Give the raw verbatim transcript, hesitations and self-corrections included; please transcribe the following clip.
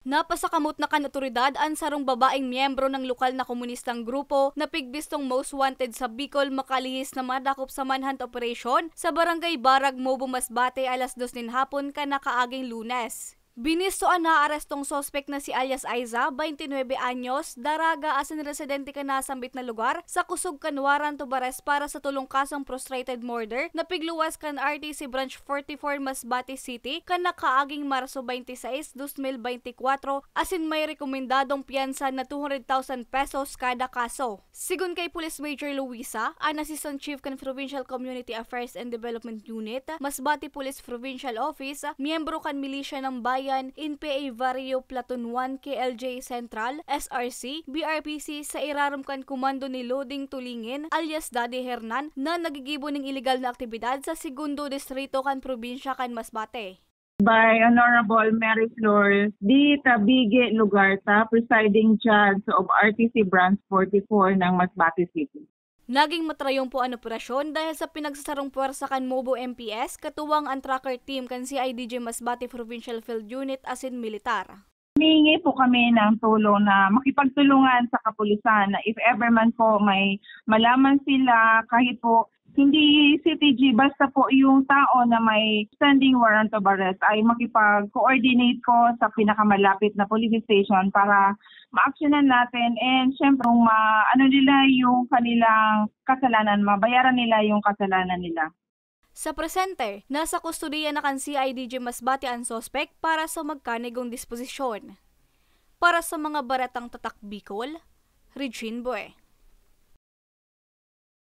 Napasakamot na kan otoridad an sarong babaeng miyembro ng lokal na komunistang grupo na pigbistong most wanted sa Bicol makalihis na madakop sa manhunt operation sa Barangay Barag, Mobo, Masbate, alas dos nin hapon kan nakaaging Lunes. Binisto an naarestong suspek na si alias Aiza, twenty-nine anyos, daraga asin residente kan nasambit na lugar, sa kusog kan warrant of arrest para sa tolong kasong frustrated murder na pigluwas kan R T C Branch forty-four, Masbate City, kan nakaaging Marso twenty-six, dos mil beintikwatro, asin may rekomendadong piyansa na two hundred thousand pesos kada kaso. Sigon kay Police Major Luisa, an Assistant Chief kan Provincial Community Affairs and Development Unit, Masbate Police Provincial Office, miyembro kan Milisya ng Bayan, in P A Vario Platoon one K L J Central, S R C, B R P C, sa irarom kan komando ni Loding Tulingin, alias Daddy Hernan, na nagigibo ning ilegal na aktibidad sa Segundo Distrito kan probinsya kan Masbate. By Honorable Mary Flores D. Tabige Lugarta, Presiding Judge of R T C Branch forty-four ng Masbate City. Naging matrayumpo an operasyon dahil sa pinagsasarong puwersa kan Mobo M P S, katuwang an tracker team kan C I D J Masbate Provincial Field Unit asin militar. Humingi po kami ng tulong na makipagtulungan sa kapulisan na if ever man po may malaman sila, kahit po hindi C T G, basta po yung tao na may standing warrant of arrest ay makipag-coordinate ko sa pinakamalapit na police station para ma-actionan natin and syempre kung ma-, ano nila yung kanilang kasalanan, mabayaran nila yung kasalanan nila. Sa presente, nasa kustodiya na kan C I D J Masbate an suspek para sa magkanigong disposisyon. Para sa mga baretang Tatak Bicol, Regine Bue.